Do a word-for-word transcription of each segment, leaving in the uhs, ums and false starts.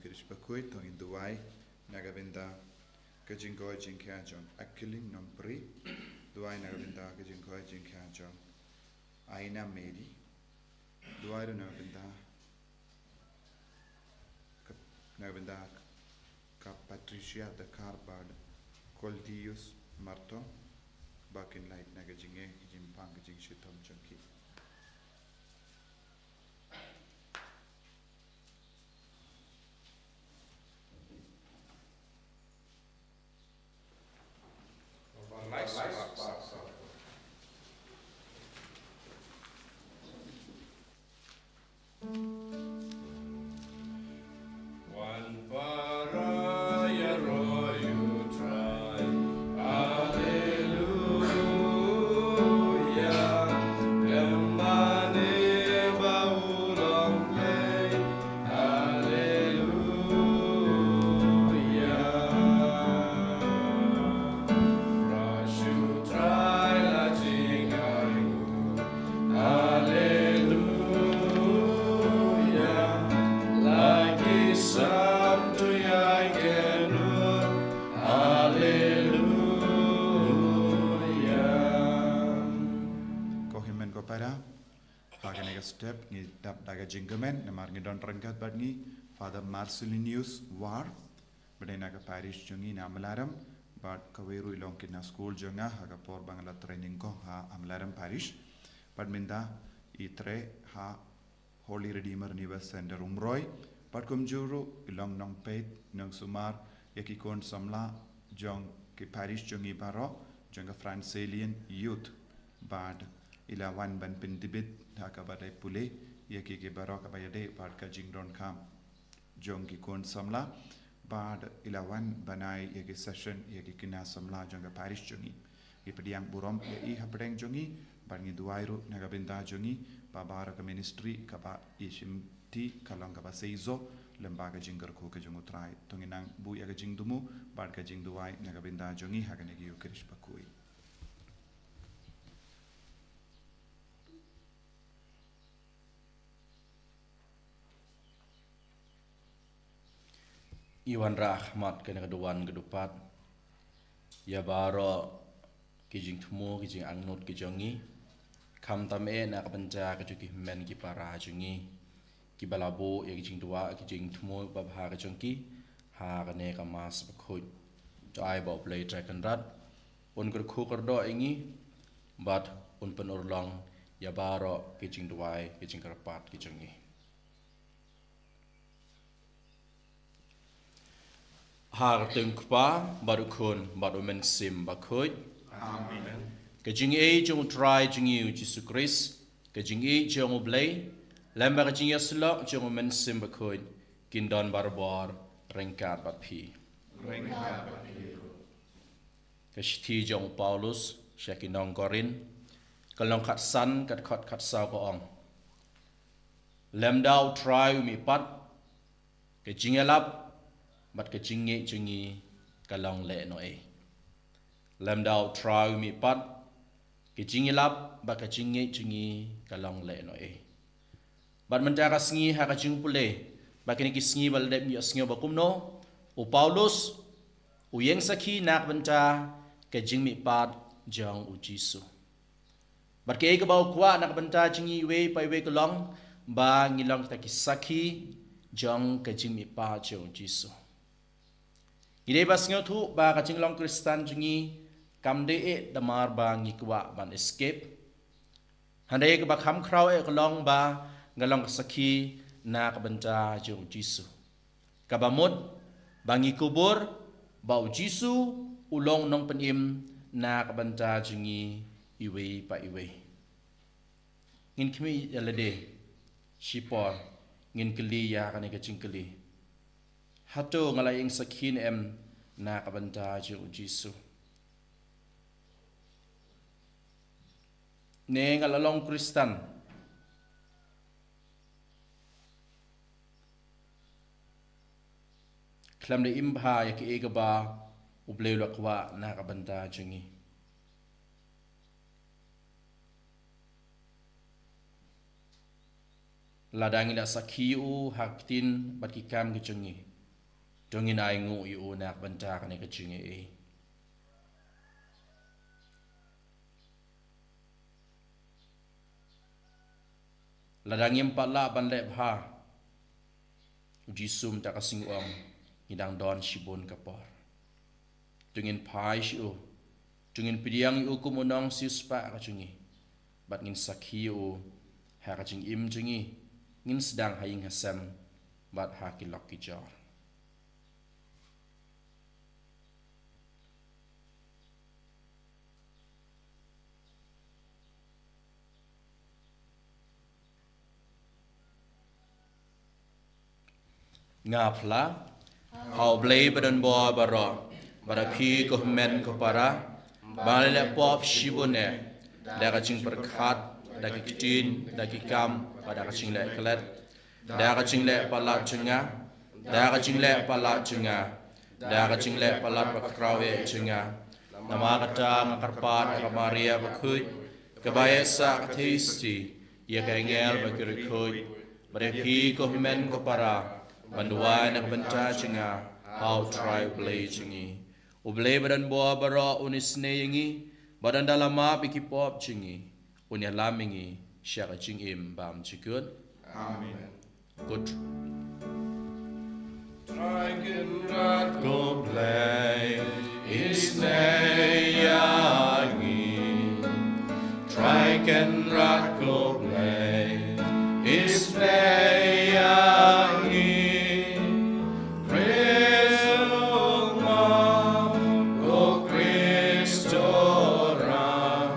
Bakhuid, to ngin duwai na ka bynta ka jingkoit jingkhiah jong Akilin Nongpri, duwai na ka bynta ka jingkoit jingkhiah jong Aina Mary, duwai ruh na ka bynta ka, na ka bynta ka Patricia Dakar bad Coldius Marto, ba kin lait na ka jingeh, ka jingpang, ka jingshitom jong ki. Ko hynmen ko para, ha kane ka step ngi dap da ka jingkmen, namar ngi don ryngkat bad ngi Father Marcellinus War, ba dei na ka parish jong ngi na Mawlai, bad kawei ruh i long khynnah skul jong nga ha ka por ba nga la training kong ha Mawlai Parish. Bad mynta i trei ha Holy Redeemer Neighbor Center Umroi. Bad kumjuh ruh i long nongpeit nongsumar ïa ki khun samla jong ki parish jong ngi baroh, jong ka Franciscan Youth. Bad i la wan ban pyntbit ha kaba dei pule ïa ki, ki baroh kaba ïadei bad ka jingdonkam jong ki khun samla, bad i la wan ban ai ïa ki session ïa ki khynnah samla jong ka parish jong ngi. Ngi pdiang burom ïa i hapdeng jong ngi, bad ngi duwai ruh na ka bynta jong ngi, ba baroh ka ministry kaba i shimti ka long kaba seisoh lem bad ka jingkyrkhu ka jong U Trai. To ngin nang buh ïa ka jingthmu bad ka jingduwai na ka bynta jong ngi ha kane ka Eucharist bakhuid. I wanrah ha khmat kane ka duwan ka dupat ïa baroh ki jingthmu, ki jingangnud ki jong ngi, khamtam eh na ka bynta ka jong ki hynmen ki para jong ngi, kiba la buh ïa ki jingduwai, ki jingthmu babha ka jong ki ha kane ka Mass bakhuid. To ai ba U Blei Trai Kynrad un kyrkhu kyrdoh ïa ngi bad un pynurlong ïa baroh ki jingduwai, ki jingkyrpad ki jong ngi. Ha ka kyrteng U Kpa bad U Khun bad U Mynsiem Bakhuid. Amen. Ka jingïeit jong U Trai jong ngi U Jisu Khrist, ka jingïeit jong U Blei, lem bad ka jingïasyllok jong U Mynsiem Bakhuid, kin don barabor ryngkat bad phi. Ryngkat bad phi. Ka shithi jong u Paulus sha ki nong Korinth, ka lynnong khatsan, ka dkhot khatsaw ka ong: Lymda U Trai u mihpat, ka jingïalap bad ka jingngeit jong ngi ka long lehnohei. Lymda U Trai u mihpat, ka jingïalap bad ka jingngeit jong ngi ka long lehnohei. Bad mynta ka sngi ha ka jingpule, bad kine ki sngi ba la dep ngi ïohsngew ba kumno u Paulus u ïeng sakhi na ka bynta ka jingmihpat jong U Jisu. Bad kaei kaba u kwah na ka bynta jong ngi iwei pa iwei ka long ba ngi long kita ki sakhi jong ka jingmihpat jong U Jisu. Ngi dei ban sngewthuh ba ka jinglong Khristan jong ngi kam dei eh namar ba ngi kwah ban escape. Hynrei kaba kham khraw eh ka long ba nga long ka sakhi na ka bynta jong U Jisu. Kaba mut ba ngi kubur ba U Jisu u long nongpynim na ka bynta jong ngi iwei pa iwei. Ngin khmih ïa lade shipor, ngin kylli ïa kane ka jingkylli: Hato nga la ïeng sakhi ne em na ka bynta jong U Jisu? Ne nga la long Khristan? Khlem da im bha ïa kaei kaba U Blei u la kwah na ka bynta jong ngi. Lada ngi la sakhi ïa u ha ki ktien bad ki kam ki jong ngi, To ngin ainguh ïa u na ka bynta kane ka jingïaid. Lada ngim pat lah ban leh bha, u Jisu mynta ka sngi u ong, ngi dang don shibun ka por. To ngin phai sha u, to ngin pdiang ïa u kum u nongsiewspah ka jong ngi, bad ngin sakhi ïa u ha ka jingim jong ngi, ngin sdang ha ïing ha sem bad ha ki lok ki jor. Nga phla ha U Blei ba don bor baroh, bad ha phi ko hynmen ko para, ba nga la leh pop shibun eh, da ka jingpyrkhat, da ki ktien, da ki kam, bad da ka jingleh klet, da ka jingleh palat jong nga, da ka jingleh palat jong nga, da ka jingleh palat bakhraw eh jong nga. Namar kata nga kyrpad ïa ka Maria bakhuid, kaba ïa sah ka thisti ïa ka angel bad ki riewkhuid, bad ïa phi ko hynmen ko para, ban duwai na ka bynta jong nga ha U Trai U Blei jong ngi. U Blei ba don bor baroh un isynei ïa ngi, bad un da la map ïa ki pop jong ngi, un ïalam ïa ngi sha ka jingim bymjukut. Amen. Kut. Trai Kynrad ko Blei, isynei ïa ngi. Trai Kynrad ko Blei, isynei ïa ngi. Khrist, ko Khrist Trai,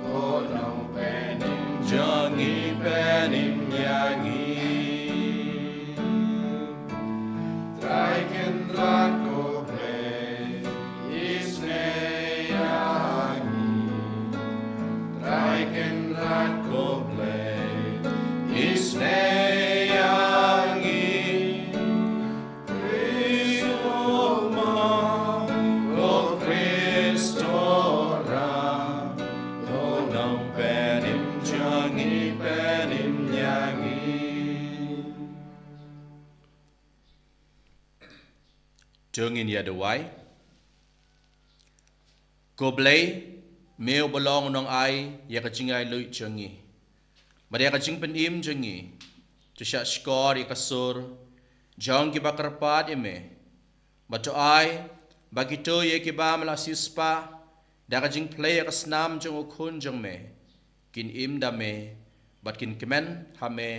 ko Nongpynim jong ngi, pynim ïa ngi. Trai Kynrad ko Blei, isynei ïa ngi. Trai Kynrad ko Blei, isynei ïa ngi. Khrist, ko Khrist Trai, ko Nongpynim jong ngi, pynim ïa ngi. To ngin ïa duwai. Ko Blei, me uba long u nongai ïa ka jingai luid jong ngi, bad ïa ka jingpynim jong ngi, to shah shkor ïa ka sur jong kiba kyrpad ïa me, bad to ai ba kito ïa kiba me la siewspah da ka jingplie ïa ka snam jong u Khun jong me, kin im da me, bad kin kmen ha me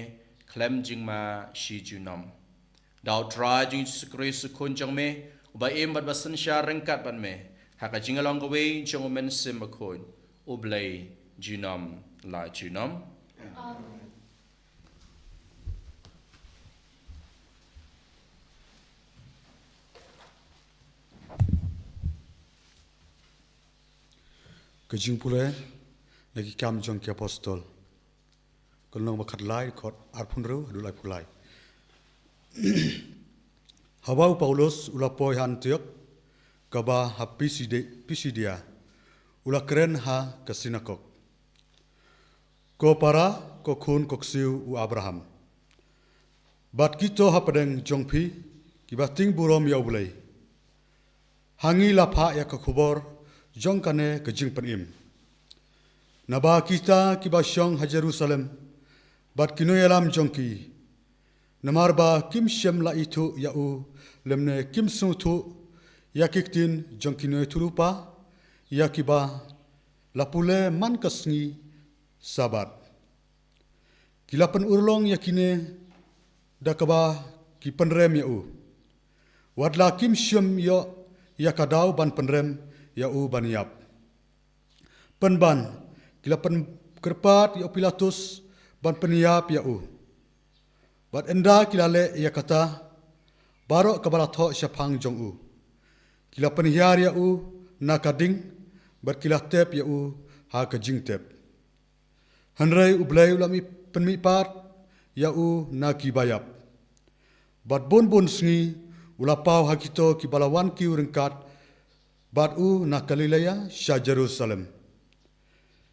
khlem jingma shi junom. Da U Trai jong ngi Jisu Khrist u Khun jong me, uba im bad ba synshar ryngkat bad me ha ka jinglong kawei jong U Mynsiem Bakhuid, U Blei junom la junom. Amen. Ka jingpule na Ki Kam jong ki Apostol, ka lynnong ba khatlai, dkhot arphew hynriew haduh laiphew lai. Haba u Paulus u la poi ha Antiok kaba ha Pisidi-, Pisidia, u la kren ha ka sinakok. Ko para, ko khun, ko ksiew u Abraham, bad kito hapdeng jong phi kiba tieng burom ïa U Blei, ha ngi la phah ïa ka khubor jong kane ka jingpynim. Naba kita kiba shong ha Jerusalem bad ki nongïalam jong ki, namar ba kim shym la ithuh ïa u, lymne kim sngewthuh ïa ki ktien jong ki nongïathuhlypa, ïa kiba la pule man ka sngi Sabbath. Ki la pynurlong ïa kine da kaba ki pynrem ïa u, wat la kim shym ïoh ïa ka daw ban pynrem ïa u ban ïap. Pynban, ki la pynkyrpad ïa u Pilatus ban pynïap ïa u. Bad ynda ki la leh ïa kata, baroh kaba la thoh shaphang jong u, ki la pynhiar ïa u na ka ding, bad ki la tep ïa u ha ka jingtep. Hynrei U Blei u la mih-, pynmihpat ïa u na kiba ïap. Bad bun bun sngi u la paw ha kito kiba la wan kiew ryngkat bad u na Galilea sha Jerusalem,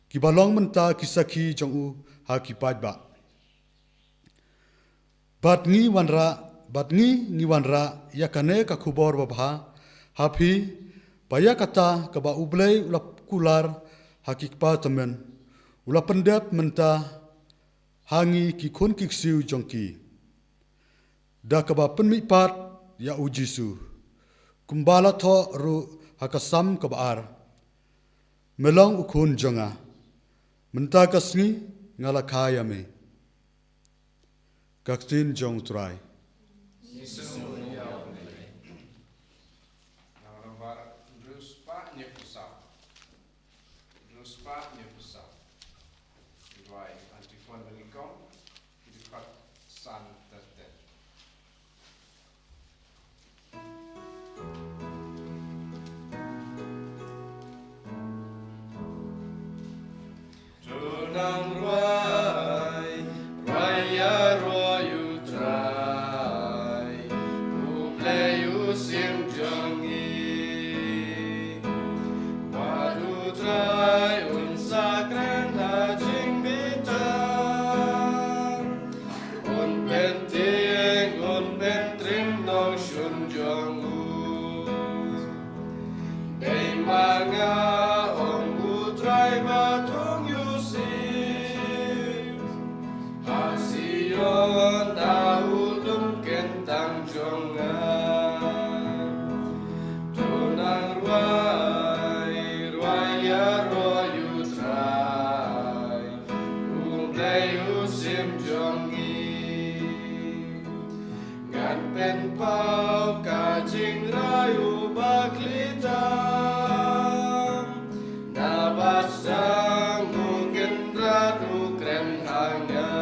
kiba long mynta ki sakhi jong u ha ki paidbah. Bad ngi wanrah Bad ngi ngi wanrah ïa kane ka khubor babha ha phi, ba ïa kata kaba U Blei u la kular ha ki kpa tymmen, u la pyndep mynta ha ngi ki khun ki ksiew jong ki, da kaba pynmihpat ïa U Jisu, kumba la thoh ruh ha ka Salm kaba ar: Me long u khun jong nga, mynta ka sngi nga la kha ïa me. Ka ktien jong U Trai. Nang lambar hynriew spah hynñiew phew saw. Hynriew spah hynñiew phew saw. Ki duwai antiphon ba nyngkong, ki dkhot san ter ter. To nang rwai, rwai ïaroh ïa U Trai, U Blei u Syiem jong ngi. Bad U Trai un sa kren ha jingbitar, un pyntieng, un pyntrim nongshun jong u. Dei ma nga, ong U Trai, ba thung ïohi ha Sion, ha u lum kyntang jong nga. To nang rwai, rwai ïaroh ïa U Trai, U Blei u Syiem jong ngi. Ngan pynpaw ka jingrai u bakhlei tam, naba sdang U Kynrad u kren ha nga.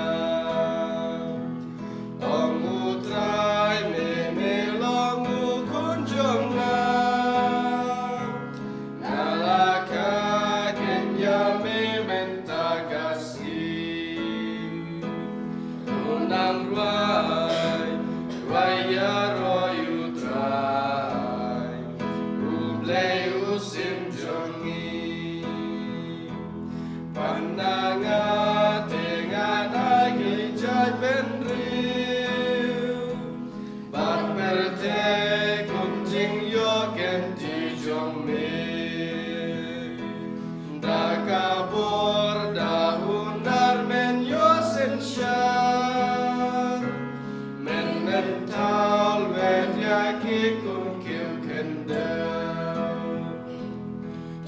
Ong U Trai, me me long u khun jong nga, nga la kha keiñ ïa me mynta ka sngi. To nang rwai, rwai ïaroh ïa U Trai, U Blei u Syiem jong ngi. Pynang nga te ngan ai ki jait bynriew, bad pyrthei kum jingïoh kynti jong me. Da ka bor da u nar men ïoh synshar, men men thaw lwet ïa ki khun kiew khyndew.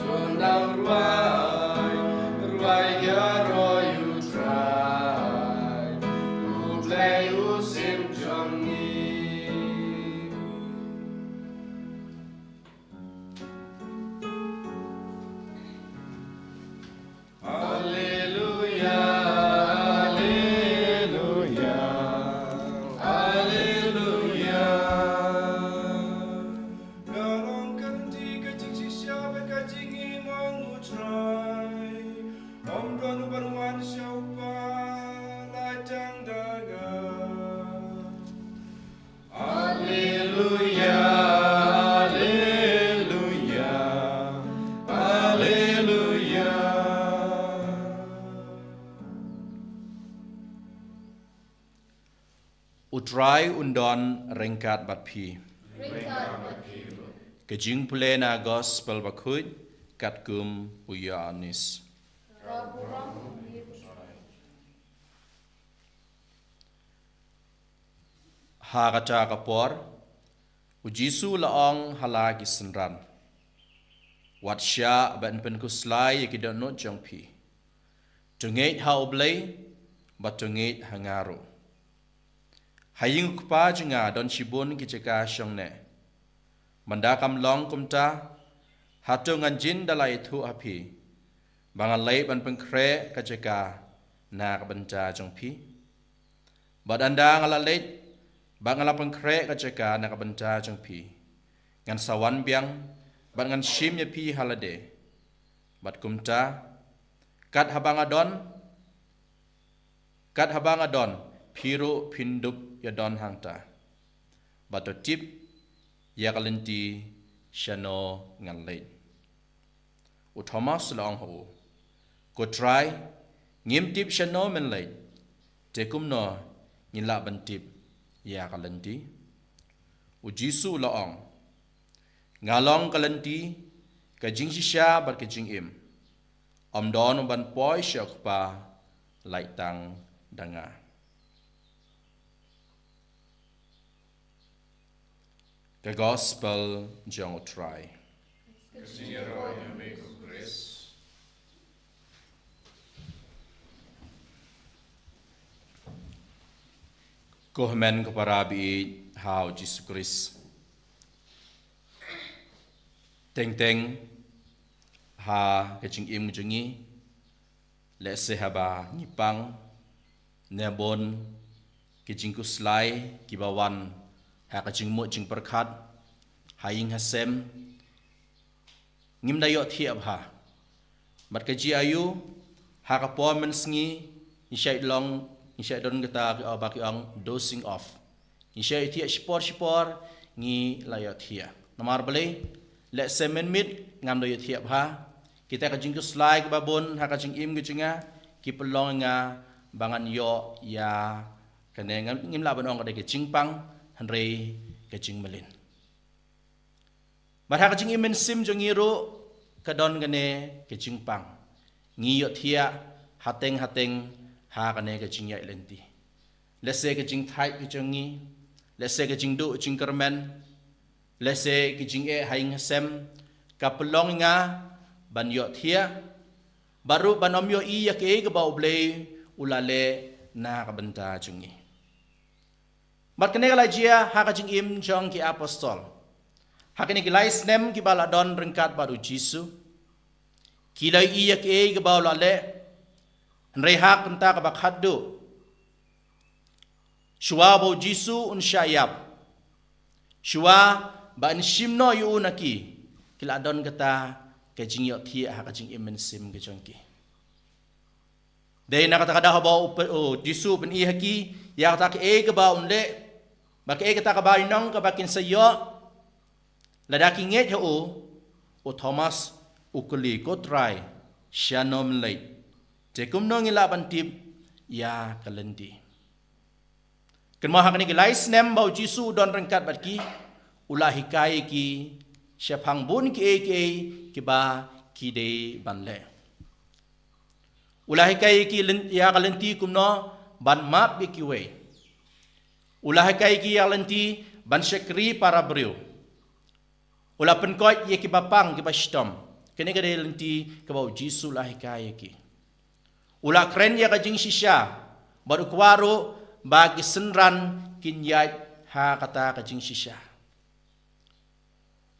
To nang rwai, rwai ïaroh ïa U Trai, U Blei u Syiem jong ngi. Alleluia, alleluia, alleluia. Nga long kynti ka jingshisha bad ka jingim, ong U Trai. Ym don uban wan sha U Kpa lait tang da nga. Alleluia, alleluia, alleluia. U Trai un don ryngkat bad phi. Ryngkat bad phi ruh. Ka jingpule na Gospel Bakhuid katkum u Ïoannis. Ka burom ïa U Trai. Ha kata ka por, U Jisu u la ong ha la ki synran: Wat shah ban pynkhuslai ïa ki dohnud jong phi. To ngeit ha U Blei, bad to ngeit ha nga ruh. Ha ïing U Kpa jong nga don shibun ki jaka shongneh. Ynda kam long kumta, hato ngan jin da la ïathuh ha phi ba nga leit ban pynkhreh ka jaka na ka bynta jong phi? Bad ynda nga la leit bad nga la pynkhreh ka jaka na ka bynta jong phi, ngan sa wan biang bad ngan shim ïa phi ha lade. Bad kumta, kat haba nga don, kat haba nga don, phi ruh phin dup ïa don hangta. Bad to tip ïa ka lynti shano ngan leit. U Thomas u la ong ha u: Ko Trai, ngim tip shano men leit, te kumno ngin lah ban tip ïa ka lynti. U Jisu u la ong, "Nga long ka lynti, ka jingshisha bad ka jingim. Ym don uban poi sha u Kpa lait tang da nga." Ka Gospel jong U Trai. Ka jingïaroh ïa me ko Khrist. Ko hynmen ko para baieit ha U Jisu Khrist. Teng teng ha ka jingim jong ngi, lehse haba ngi pang, ne bun ki jingkhuslai kiba wan ha ka jingmut jingpyrkhat, ha ïing ha sem, ngim da ïohthiah bha. Bad ka jia aiu, ha ka por mynsngi, ngi shait long, ngi shait don kata ki, ba ki ong dozing off. Ngi shait ïohthiah shipor shipor, ngi la ïohthiah. Namar balei, lehse mynmiet ngam da ïohthiah bha. Kita ka jingkhuslai kiba bun ha ka jingim ka jong nga, ki pynlong ïa nga ba ngan ïoh ïa kane, ngam, ngim lah ban ong ka dei ka jingpang, hynrei ka jingmlien. Bad ha ka jingim mynsiem jong ngi ruh ka don kane ka jingpang. Ngi ïohthiah hateng hateng ha kane ka jingïaid lynti. Lehse ka jingthait ka jong ngi, lehse ka jingduh jingkyrmen, lehse ka jingeh ha ïing ha sem, ka pynlong ïa nga ban ïohthiah, bad ruh ban ym ïohi ïa kaei kaba U Blei u la leh na ka bynta jong ngi. Bad kane ka la jia ha ka jingim jong ki apostol. Ha kine ki lai snem kiba la don ryngkat bad U Jisu, ki la ïohi ïa kaei kaba u la leh. Hynrei ha ka bynta kaba khatduh, shuwa ba U Jisu un shah ïap, shuwa ba yn shim noh ïa u na ki, ki la don kata ka jingïohthiah ha ka jingim mynsiem ka jong ki. Dei na kata ka daw haba U Pe-, U Jisu u pyni ha ki ïa kata kaei kaba un leh, bad kaei kata ka bainong kaba kin sa ïoh. Lada ki ngeit ha u, u Thomas u kylli, "Ko Trai, shano men leit? Te kumno ngin lah ban tip ïa ka lynti?" Kynmaw, ha kine ki lai snem ba U Jisu u don ryngkat bad ki, u la hikai ïa ki shaphang bun kiei kiei kiba ki dei ban leh. U la hikai ïa ki lyn-, ïa ka lynti kumno ban map ïa kiwei. U la hikai ïa ki ïa ka lynti ban shakri para briew. U la pynkoit ïa kiba pang, kiba shitom. Kane ka dei lynti kaba U Jisu u la hikai ïa ki. U la kren ïa ka jingshisha, bad u kwah ruh ba ki synran kin ïaid ha kata ka jingshisha.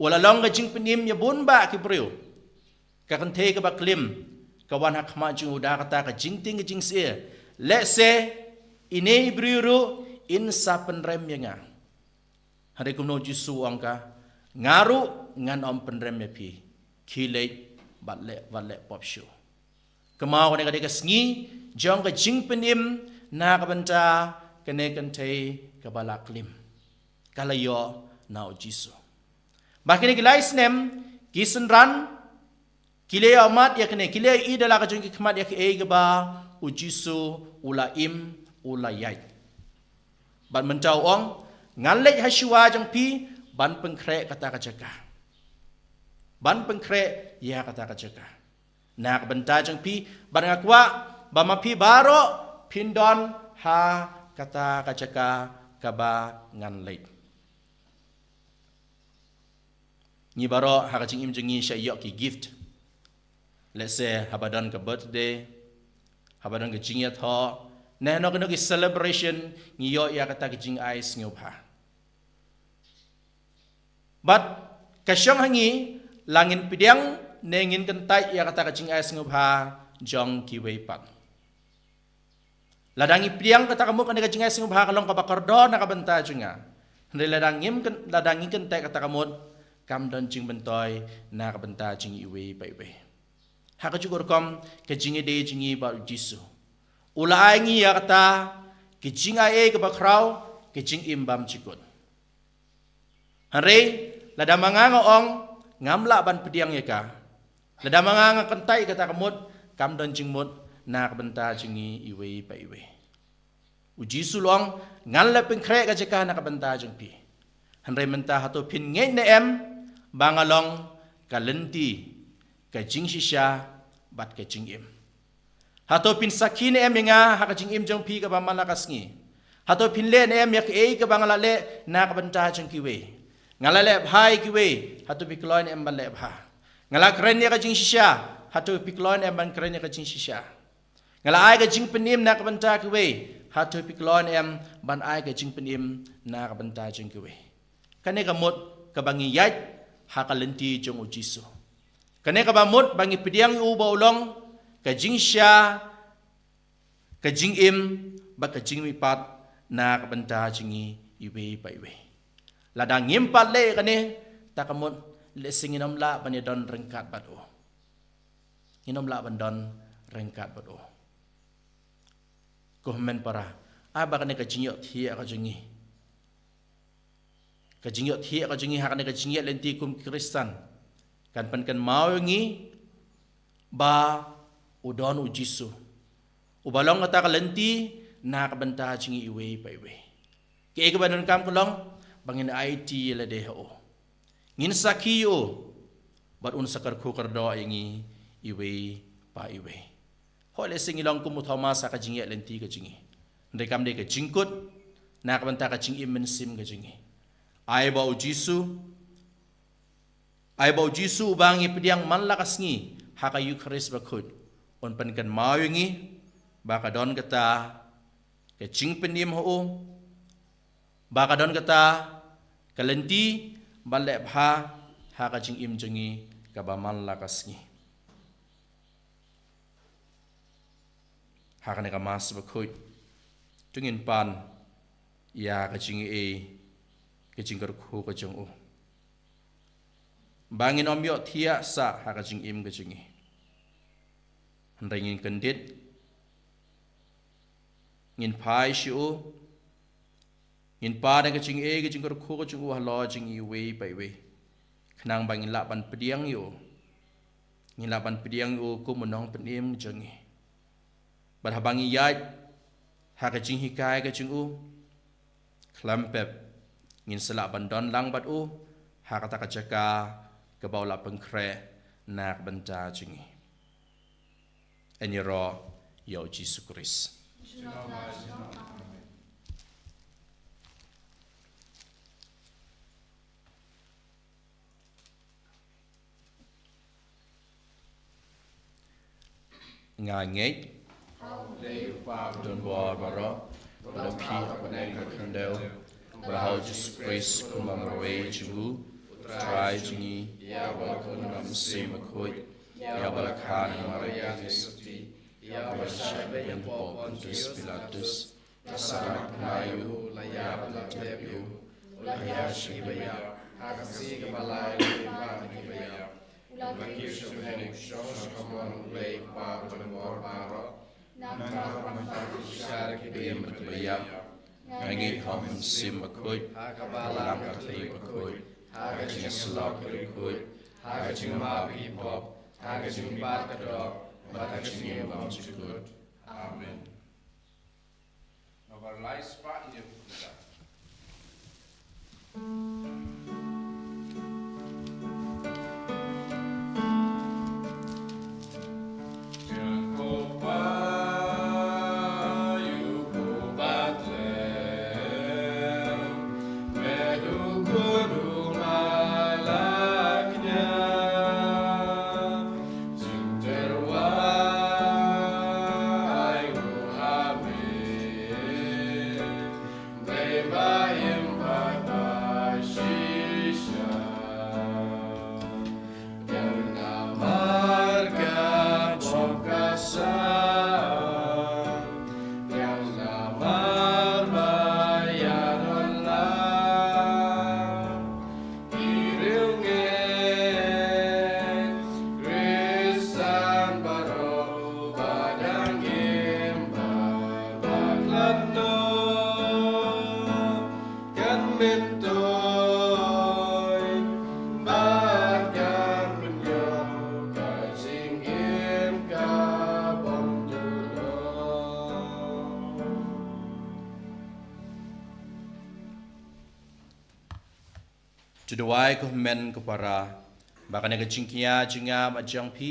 U la long ka jingpynim ïa bun bah ki briew. Ka kynthei kaba klim, ka wan ha khmat jong u da kata ka jingtieng ka jingsngewsih. Lehse ine i briew ruh in sa pynrem ïa nga. Hynrei kumno U Jisu u ong ka, nga ruh ngan ym pynrem ïa phi. Khie leit bad leh, bad leh pop shuh. Kynmaw, kane ka dei ka sngi jong ka jingpynim na ka bynta kane ka kynthei kaba la klim. Ka la ïoh na U Jisu. Bad kine ki lai snem, ki synran, ki la ïohmad ïa kane, ki la ïohi da la ka jong ki khmat ïa kaei kaba U Jisu u la im, u la ïaid. Bad mynta u ong, ngan leit ha shuwa jong phi ban pynkhreh kata ka jaka. Ban pynkhreh ïa kata ka jaka. Na ka bynta jong phi, bad nga kwah ba ma phi baroh phin don ha kata ka jaka kaba ngan leit. Ngi baroh ha ka jingim jong ngi shah ïoh ki gift. Let's say, haba don ka birthday, haba don ka jingïathoh, ne hano hano ki celebration, ngi ïoh ïa kata ka jingai sngewbha. Bad ka shong ha ngi, la ngin pdiang ne ngin kyntait ïa kata ka jingai sngewbha jong kiwei pat. Lada ngi pdiang kata ka mut kane ka jingai sngewbha ka long kaba kordor na ka bynta jong nga. Hynrei lada ngim kyn-, lada ngi kyntait kata ka mut, kam don jingmyntoi na ka bynta jong ngi iwei pa iwei. Ha kajuh ka rukom ka jingïadei jong ngi bad U Jisu. U la ai ngi ïa kata ka jingai ei kaba khraw, ka jingim bymjukut. Hynrei lada ma nga nga ong ngam lah ban pdiang ïa ka, lada ma nga nga kyntait ïa kata ka mut, kam don jingmut na ka bynta jong ngi iwei pa iwei. U Jisu u ong, ngan leh pynkhreh ka jaka na ka bynta jong phi. Hynrei mynta hato phin ngeit ne em ba nga long ka lynti, ka jingshisha bad ka jingim? Hato phin sakhi ne em ïa nga ha ka jingim jong phi kaba man la ka sngi? Hato phin leh ne em ïa kaei kaba nga la leh na ka bynta jong kiwei? Nga la leh bha ïa kiwei, hato phi kloi ne em ban leh bha? Nga la kren ïa ka jingshisha, hato phi kloi ne em ban kren ïa ka jingshisha? Nga la ai ka jingpynim na ka bynta kiwei, hato phi kloi ne em ban ai ka jingpynim na ka bynta jong kiwei? Kane ka mut kaba ngi ïaid ha ka lynti jong u Jisu. Kane kaba mut ba ngi pdiang ïa u ba u long ka jingshisha, ka jingim bad ka jingmihpat na ka bynta jong ngi iwei pa iwei. Lada ngim pat leh kane, ta ka mut lehse ngin ym lah ban ïadon ryngkat bad u. Ngin ym lah ban don ryngkat bad u. Ko hynmen para, ai ba kane ka jingïohthiah ka jong ngi, ka jingïohthiah ka jong ngi ha kane ka jingïaid lynti kum ki Khristan, kan pynkynmaw ïa ngi ba u don u Jisu, uba long kata ka lynti na ka bynta jong ngi iwei pa iwei. Kaei kaba donkam ka long ba ngin aiti ïa lade ha u. Ngin sakhi ïa u bad un sa kyrkhu kyrdoh ïa ngi iwei pa iwei. Hooid, lehse ngi long kum u Thomas ha ka jingïaid lynti ka jong ngi, hynrei kam dei ka jingkut na ka bynta ka jingim mynsiem ka jong ngi. Ai ba u Jisu, ai ba u Jisu uba ngi pdiang man la ka sngi ha ka Eukharist bakhuid, un pynkynmaw ïa ngi ba ka don kata ka jingpynim ha u, ba ka don kata ka lynti ban leh bha ha ka jingim jong ngi kaba man la ka sngi. Ha kane ka Mass bakhuid, to ngin pan ïa ka jingaiei, ka jingkyrkhu ka jong u, ba ngin ym ïohthiah sah ha ka jingim ka jong ngi, hynrei ngin kyndit, ngin phai sha u, ngin pan ïa ka jingaiei, ka jingkyrkhu ka jong u halor jong ngi iwei pa iwei, khnang ba ngin lah ban pdiang ïa u, ngin lah ban pdiang ïa u kum u nongpynim jong ngi. Bad haba ngi ïaid ha ka jinghikai ka jong u, khlem pep ngin sa lah ban don lang bad u ha kata ka jaka kaba u la pynkhreh na ka bynta jong ngi. Yn ïaroh ïa u Jisu Khrist. Nga ngeit, dei u Pa ba don bor baroh, ba la phi ha bneng ka khyndew, ba la hau Jisu Khrist kum u marwei jong u, u Trai jong ngi, ïa ba la khun u Mynsiem Bakhuid, ïa ba la kha na Maria Theisotti, ïa ba la shah beiñ hapoh Pontius Pilatus, la sahnarphna ïa u, la ïap, la tep ïa u, u la hiar sha ki baïap, ha ka sngi kaba lai u la leit pat na ki baïap, u la kiew sha bneng, u shong sha kamon U Blei U Kpa ba don bor baroh. Nangta u la pan pat sha ki briew bad ki baïap. Nga ngeit ha u Mynsiem Bakhuid, ha ka Balang Katholik bakhuid, ha ka jingïasyllok bakhuid, ha ka jingmap ki pop, ha ka jingmihpat ka doh, bad ha ka jingim bymjukut. Amen. Naba lai spah ïa u. To duwai ko hynmen ko para, ba kane ka jingkñia jong nga bad jong phi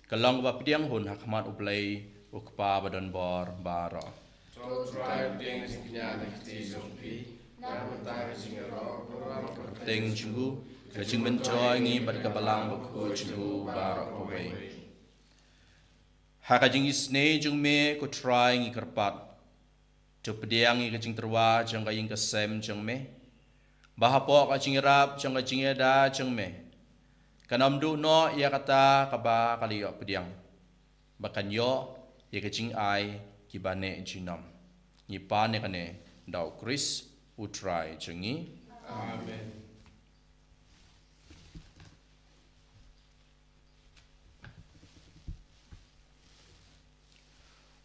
ka long kaba pdiang hun ha khmat U Blei, U Kpa badonbor baroh. To Trai pdiang jingkñia na ka kti jong phi, na ka bynta ka jingïaroh, ka kyrteng jong u, ka jingmyntoi ngi bad ka Balang Bakhuid jong u baroh kawei. Ha ka jingisynei jong me ko Trai ngi kyrpad. To pdiang ïa ka jingtyrwa jong ka ïing ka sem jong me, ba hapoh ka jingïarap jong ka jingïada jong me, kan ym duh noh ïa kata kaba ka la ïoh pdiang, ba kan ïoh ïa ka jingai kiba neh junom. Ngi pan ïa kane da U Khrist U Trai jong ngi. Amen.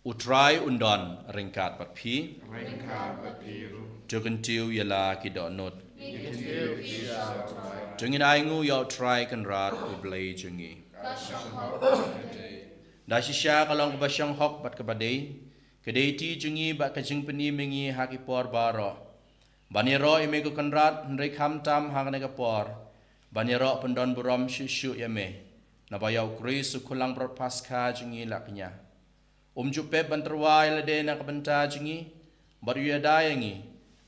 U Trai un don ryngkat bad phi. Ryngkat bad phi ruh. To kyntiew ïa la ki dohnud. Ngi kyntiew ïa U Trai. To ngin ainguh ïa U Trai Kynrad U Blei jong ngi. Ka shong hok bad ka dei. Da shisha ka long kaba shong hok bad kaba dei, ka dei ti jong ngi bad ka jingpynim ïa ngi ha ki por baroh, ban ïaroh ïa me ko Kynrad, hynrei khamtam ha kane ka por ban ïaroh pyndon burom shuh shuh ïa me, naba ïa U Khrist u khulangbrot Paskha jong ngi la kñia. Um ju pep ban tyrwa ïa lade na ka bynta jong ngi, bad u ïada ïa ngi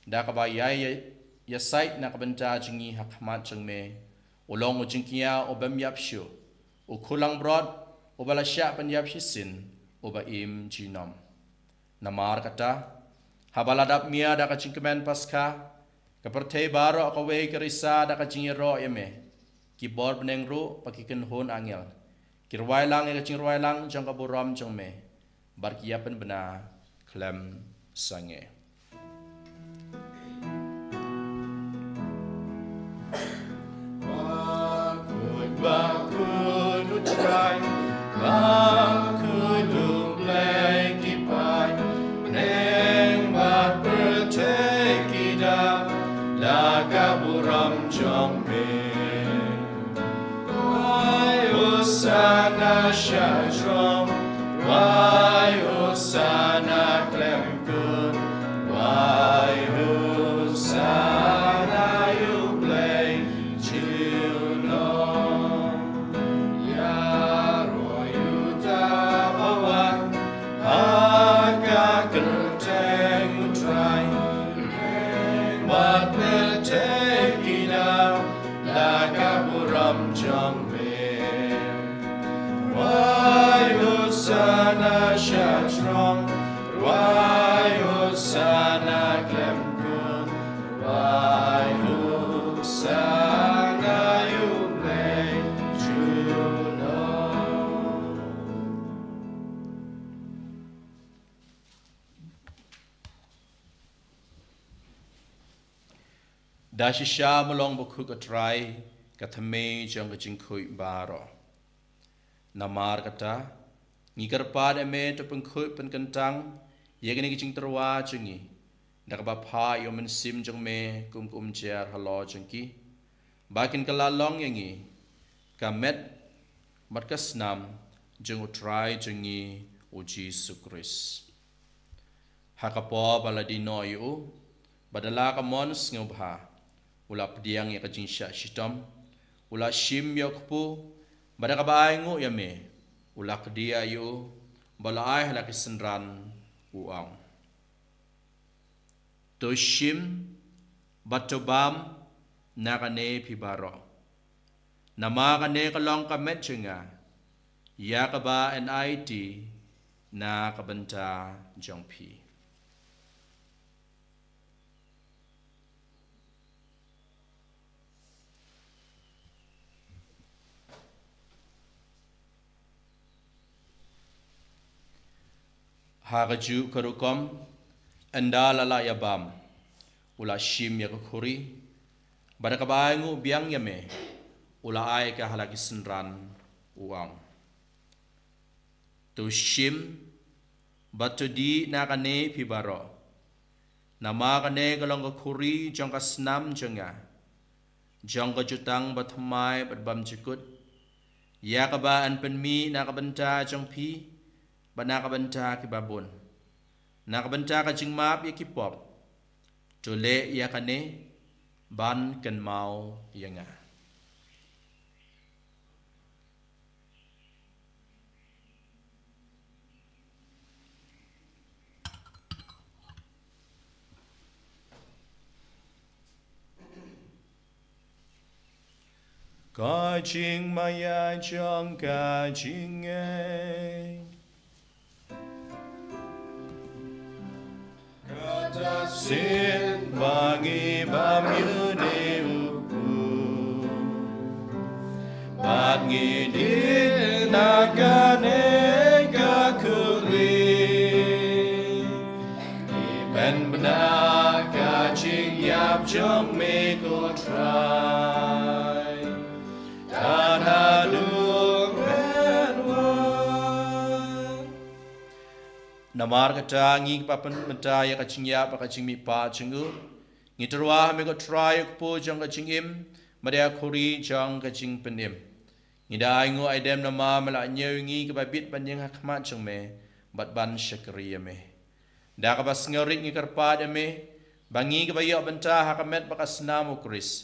da kaba ïai ïa, ïasaid na ka bynta jong ngi ha khmat jong me. U long u jingkñia u bym ïap shuh, u khulangbrot uba la shah pynïap shisien, uba im junom. Namar kata, haba la dap mia da ka jingkmen Paskha, ka pyrthei baroh kawei ka risa da ka jingïaroh ïa me. Ki bor bneng ruh bad ki kynhun angel ki rwai lang ïa ka jingrwai lang jong ka burom jong me, bad ki ïa pynbna khlem sangeh. Bakhuid, bakhuid U Trai, bakhuid U Blei ki paid bneng bad pyrthei ki dap da ka burom jong me. Rwai Hosana sha jrong, rwai Hosana khlem kut, rwai Hosana ïa U Blei junom. Ïaroh ïa uta uba wan ha ka kyrteng U Trai, bad pyrthei ki dap da ka burom jong me. Rwai Hosana sha jrong, rwai Hosana khlem kut, rwai Hosana ïa U Blei junom. Da shisha me long bakhuid ko Trai, ka thymmei jong ka jingkhuid baroh. Namar kata, ngi kyrpad ïa me to pynkhuid pynkyntang ïa kine ki jingtyrwa jong ngi, da kaba phah ïa u Mynsiem jong me kum ka umjer halor jong ki, ba kin kylla long ïa ngi ka met bad ka snam jong U Trai jong ngi U Jisu Khrist. Ha ka por ba la die noh ïa u, bad da la ka mon sngewbha, u la pdiang ïa ka jingshah shitom, u la shim ïa u kpu, bad da kaba ainguh ïa me, u la kdiah ïa u, bad u la ai ha la ki synran, u ong: To shim bad to bam na kane phi baroh. Namar kane ka long ka met jong nga, ïa kaba yn aiti na ka bynta jong phi. Ha kajuh ka rukom, ynda la lah ïa bam, u la shim ïa ka khuri, bad da kaba ainguh biang ïa me, u la ai ka ha la ki synran, u ong: To shim bad to dih na kane phi baroh. Namar kane ka long ka khuri jong ka snam jong nga, jong ka jutang bathymmai bad bymjukut, ïa kaba yn pynmih na ka bynta jong phi bad na ka bynta kiba bun, na ka bynta ka jingmap ïa ki pop. To leh ïa kane ban kynmaw ïa nga. Ka jingmaïa jong ka jingngeit. Kata sien ba ngi bam ïa une u Bad ngi dih na kane ka khuri. Ngi pynbna ka jingïap jong me ko Trai. Tad haduh mynwan. Namar kata ngi kyrpad mynta ïa ka jingïap bad ka jingmihpat jong u. Ngi tyrwa ha me ko Trai u kpu jong ka jingim, bad ïa ka khuri jong ka jingpynim. Ngi da ainguh aidem namar me la ñiew ïa ngi kiba bit ban ïeng ha khmat jong me, bad ban shakri ïa me. Da kaba sngewrit ngi kyrpad ïa me, ba ngi kiba ïoh bynta ha ka met bad ka snam u Khrist,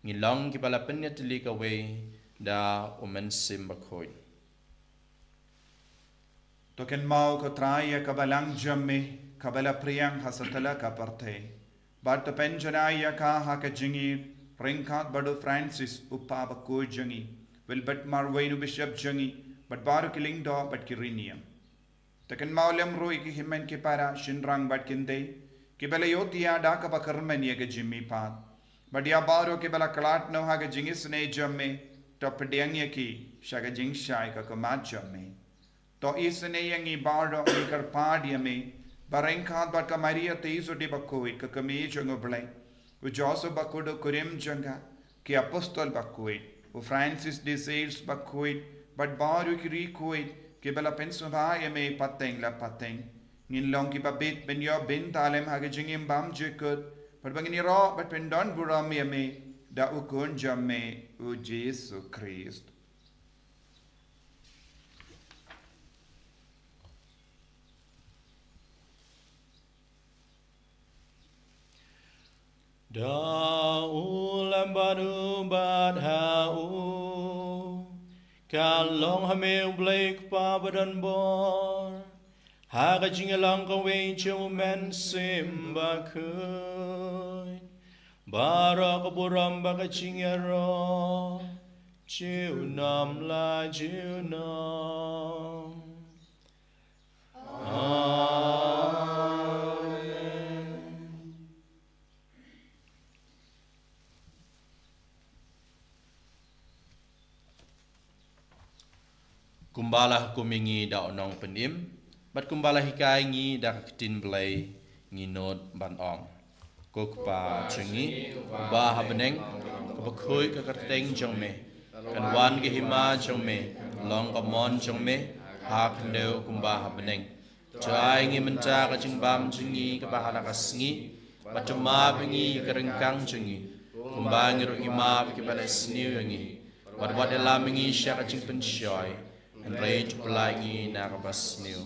ngi long kiba la pynïatylli kawei da u Mynsiem Bakhuid. To kynmaw ko Trai ïa ka balang jong me, kaba la phriang ha satlak ka pyrthei. Bad to pynjanai ïa ka ha ka jingïeit, ryngkat bad u Francis u Papa bakhuid jong ngi, Wilbert Marwein u Bishop jong ngi, bad baroh ki lyngdoh bad ki riewniam. To kynmaw lem ruh ïa ki hynmen ki para, shynrang bad kynthei, kiba la ïohthiah da kaba kyrmen ïa ka jingmihpat. Bad ïa baroh kiba la khlad noh ha ka jingisynei jong me, to pdiang ïa ki sha ka jingshai ka khmat jong me. To isynei ïa ngi baroh, ngi kyrpad ïa me, ba ryngkat bad ka Maria Theisotti bakhuid, ka kmie jong u Blei, u Joseph bakhuid u kurim jong ka, ki apostol bakhuid, u Francis de Sales bakhuid, bad baroh ki riewkhuid kiba la pynsngewbha ïa me pateng la pateng. Ngin long kiba bit ban ïoh bynta lem ha ka jingim bymjukut, bad ba ngin ïaroh bad pyndonburom ïa me da u Khun jong me u Jisu Khrist. Da u lem bad u bad ha u, ka long ha me u Blei Kpa badonbor, ha ka jingïalang kawei jong u Mynsiem Bakhuid, baroh ka burom bad ka jingïaroh junom la junom. Amen. Kumba la hukum ïa ngi da u Nongpynim, bad kumba la hikai ïa ngi da ka ktien Blei, ngi nud ban ong. Ko Kpa jong ngi, uba ha bneng, ka bakhuid ka kyrteng jong me, kan wan ka hima jong me, long ka mon jong me, ha khyndew kumba ha bneng. To ai ngi mynta ka jingbam jong ngi kaba ha la ka sngi, bad to map ïa ngi ka ryngkang jong ngi, kumba ngi ruh ngi map ïa kiba la sniew ïa ngi, bad wat ïalam ïa ngi sha ka jingpynshoi, hynrei to pyllait ngi na kaba sniew.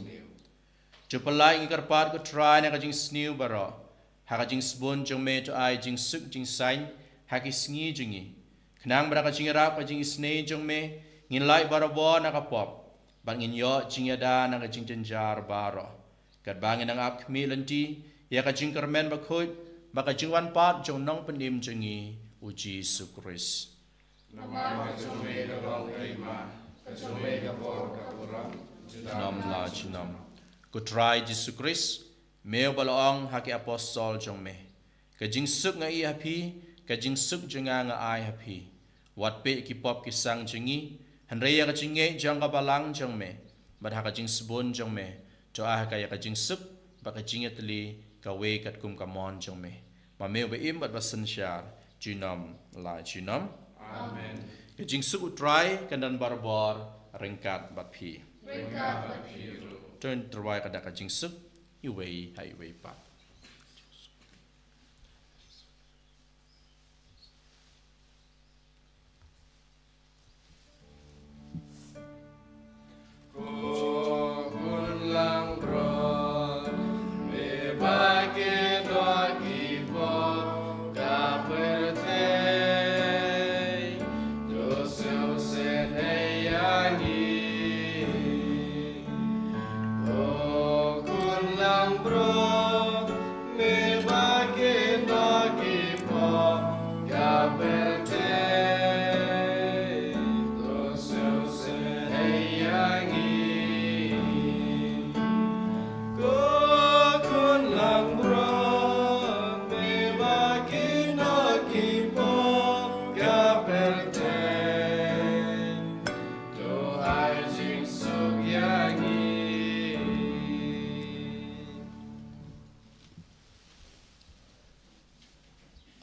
To pyllait ngi kyrpad ko Trai na ka jingsniew baroh, ha ka jingsbun jong me to ai jingsuk jingsaiñ ha ki sngi jong ngi. Khnang ba da ka jingïarap ka jingisynei jong me, ngin lait barabor na ka pop, bad ngin ïoh jingïada na ka jingjynjar baroh. Katba ngin nang ap khmih lynti ïa ka jingkyrmen bakhuid bad ka jingwan pat jong u Nongpynim jong ngi u Jisu Khrist. Namar ka jong me ka long ka hima, ka jong me ka bor ka burom, junom la junom. Ko Trai Jisu Khrist, me uba la ong ha ki apostol jong me, ka jingsuk nga ai ha phi, ka jingsuk jong nga nga ai ha phi. Wat peit ki pop ki sang jong ngi, hynrei ïa ka jingngeit jong ka balang jong me, bad ha ka jingsbun jong me, to ai ha ka ïa ka jingsuk bad ka jingïatylli kawei katkum ka mon jong me. Ma me uba im bad ba synshar junom la junom. Amen. Ka jingsuk u Trai kan don barabor ryngkat bad phi. Ryngkat bad phi ruh. To ngin tyrwa ïa ka da ka jingsuk iwei ha iwei pat.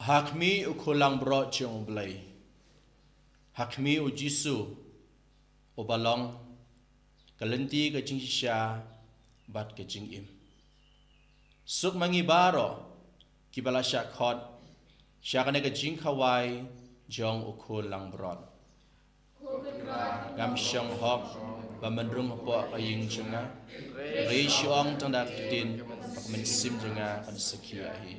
Ha khmih u khun langbrot jong U Blei. Ha khmih U Jisu, uba long ka lynti ka jingshisha bad ka jingim. Suk ma ngi baroh kiba la shah khot sha kane ka jingkhawai jong u khun langbrot. Ngam shong hok ba men rung hapoh ka ïing jong nga. Hynrei shu ong tang da ka ktien, ba ka mynsiem jong nga kan sakhi ïa hi.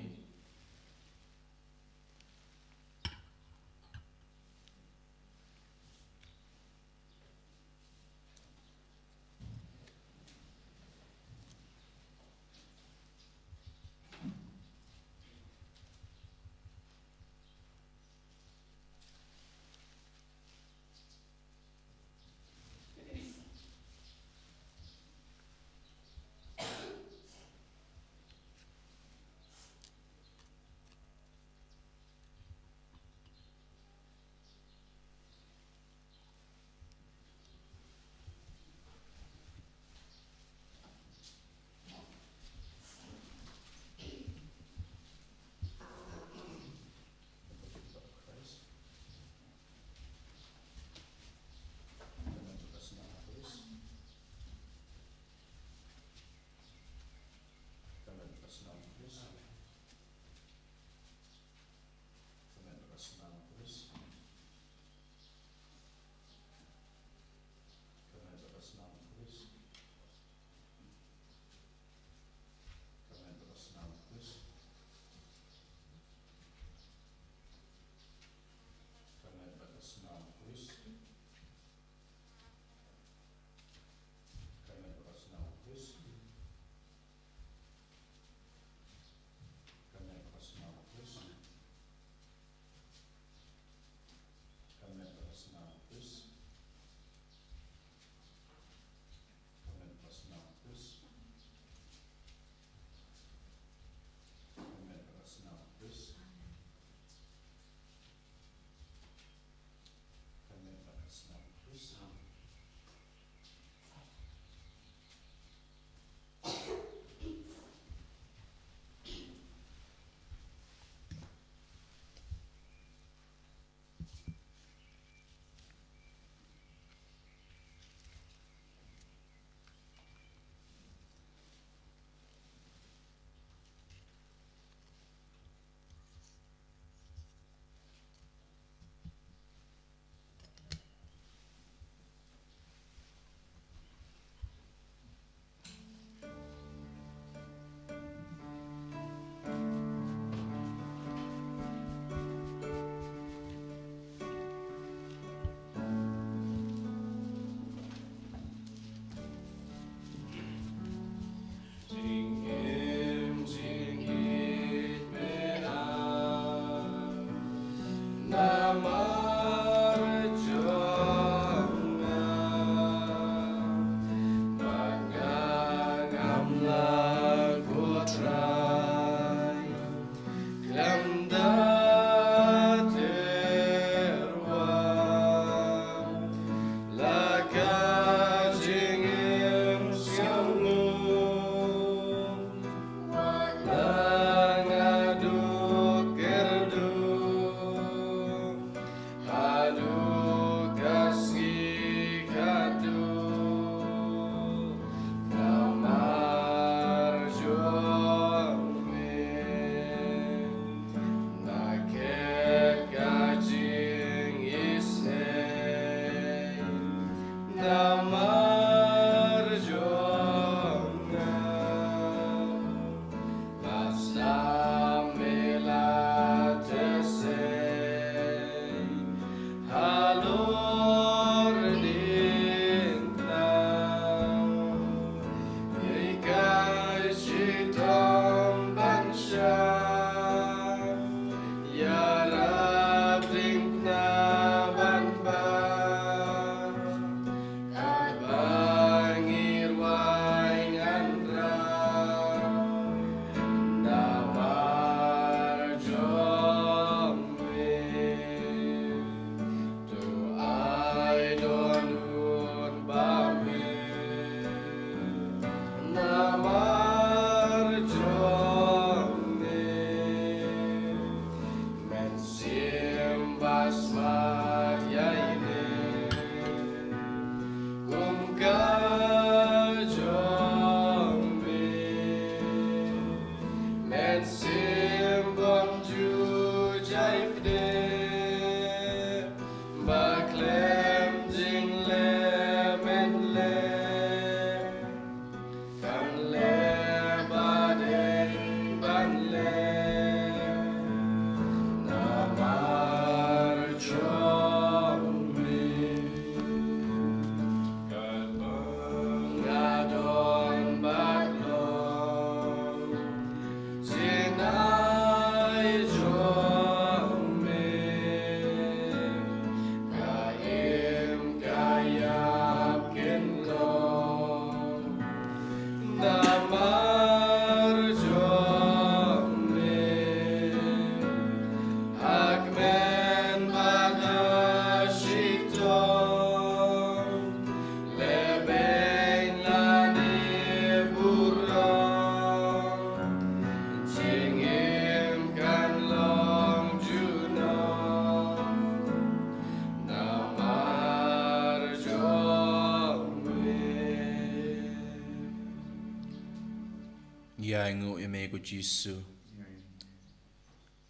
Ngi nguh ïa me ko Jisu.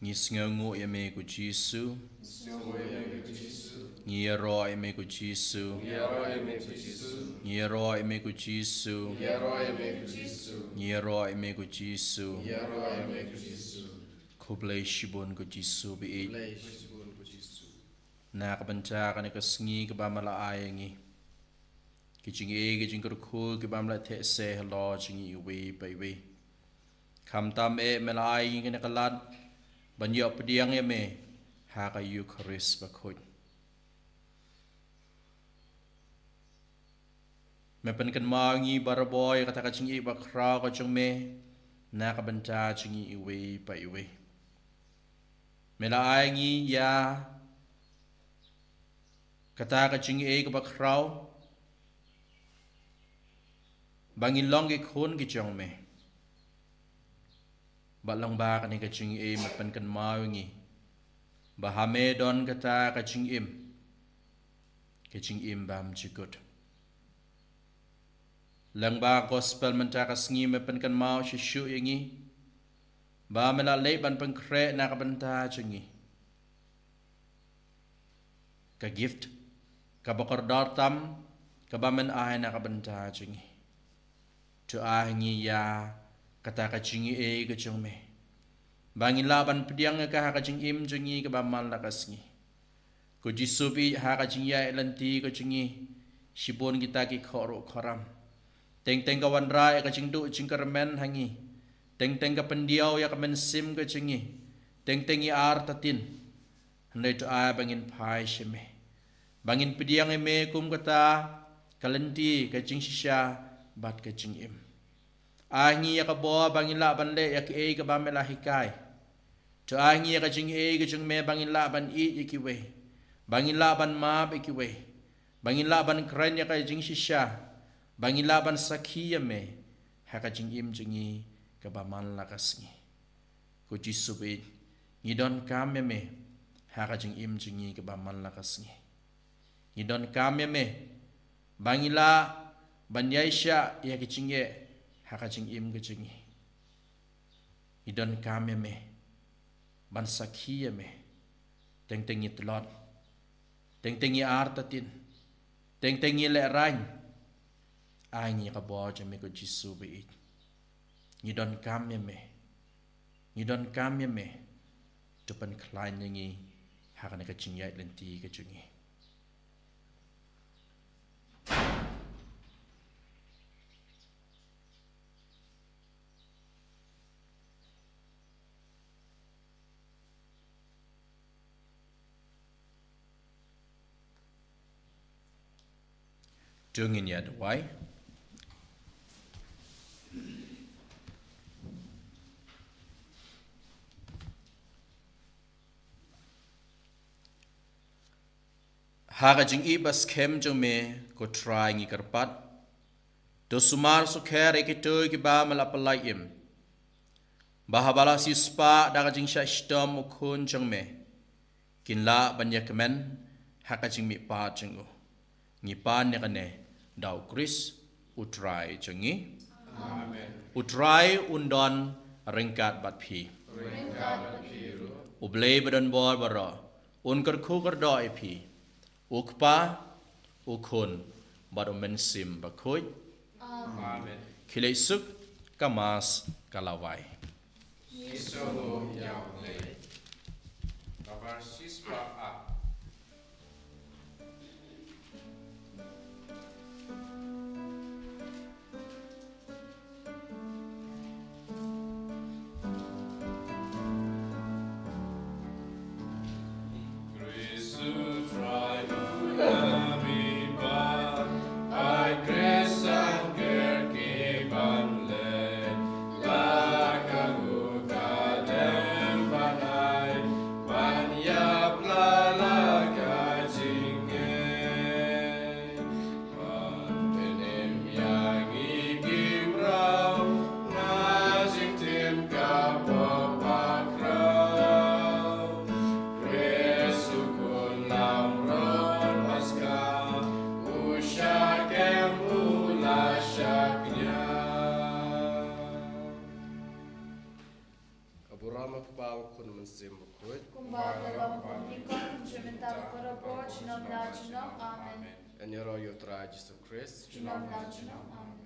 Ngi sngewnguh ïa me ko Jisu. Ngi ïaroh ïa me ko Jisu. Ngi ïaroh ïa me ko Jisu. Ngi ïaroh ïa me ko Jisu. Khublei shibun ko Jisu baieit. Na ka bynta kane ka sngi kaba me la ai ïa ngi, ki jingïeit ki jingkyrkhu kiba me la theh se halor jong ngi iwei pa iwei. Khamtam eh me la ai ïa ngi kane ka lad ban ïoh pdiang ïa me ha ka Eukharist bakhuid. Me pynkynmaw ïa ngi barabor ïa kata ka jingïeit bakhraw ka jong me na ka bynta jong ngi iwei pa iwei. Me la ai ïa ngi ïa kata ka jingïeit kaba khraw ba ngin long ki khun ki jong me. Bad lyngba kane ka jingïeit me pynkynmaw ïa ngi ba ha me don kata ka jingim, ka jingim bym jukut. Lyngba gospel mynta ka sngi me pynkynmaw shisha ïa ngi ba me la leit ban pynkhreh na ka bynta jong ngi ka gift kaba kordor tam kaba men ai na ka bynta jong ngi. To ai ngi ïa kata ka jingïeit ka jong me ba ngin lah ban pdiang ïa ka ha ka jingim jong ngi kaba man la ka sngi. Ko Jisu baieit, ha ka jingïaid lynti ka jong ngi shibun kita ki khroh khram. Teng teng ka wanrah ïa ka jingduh jingkyrmen ha ngi. Teng teng ka pyndiaw ïa ka mynsiem ka jong ngi. Teng teng ngi artatien. Hynrei to ai ba ngin phai sha me ba ngin pdiang ïa me kum kata ka lynti ka jingshisha bad ka jingim. Ai ngi ïa ka bor ba ngin lah ban leh ïa kaei kaba me la hikai. To ai ngi ïa ka jingïeit ka jong me ba ngin lah ban ïeit ïa kiwei, ba ngin lah ban map ïa kiwei, ba ngin lah ban kren ïa ka jingshisha, ba ngin lah ban sakhi ïa me ha ka jingim jong ngi kaba man la ka sngi. Ko Jisu baieit, ngi donkam ïa me ha ka jingim jong ngi kaba man la ka sngi. Ngi donkam ïa me ba ngin lah ban ïaishah ïa ka jingeh ha ka jingim ka jong ngi. Ngi donkam ïa me ban sakhi ïa me. Teng teng ngi tlot, teng teng ngi artatien, teng teng ngi lehraiñ. Ai ngi ïa ka bor jong me ko Jisu baieit. Ngi donkam ïa me. Ngi donkam ïa me. To pynkhlaiñ ïa ngi ha kane ka jingïaid lynti ka jong ngi. To ngin ïa duwai. Ha ka jingïeit ba skhem jong me ko Trai ngi kyrpad. To sumar sukher ïa kito kiba me la pyllait im, ba haba la siewspah da ka jingshah shitom u Khun jong me, kin lah ban ïakmen ha ka jingmihpat jong u. Ngi pan ïa kane da u Khrist u Trai jong ngi. Amen. U Trai un don ryngkat bad phi. Ryngkat bad phi ruh. U Blei ba don bor baroh un kyrkhu kyrdoh ïa phi. U Kpa, u Khun bad u Mynsiem Bakhuid. Amen. Khie leit suk, ka Mass ka la wai. Ngi sngewbha ïa u Blei. Ka bar sis ba a. Ba la long kumne, kum juh mynta bad baroh por, junom la junom. Amen. Yn ïaroh ïa U Trai Jisu Khrist. Junom la junom. Amen.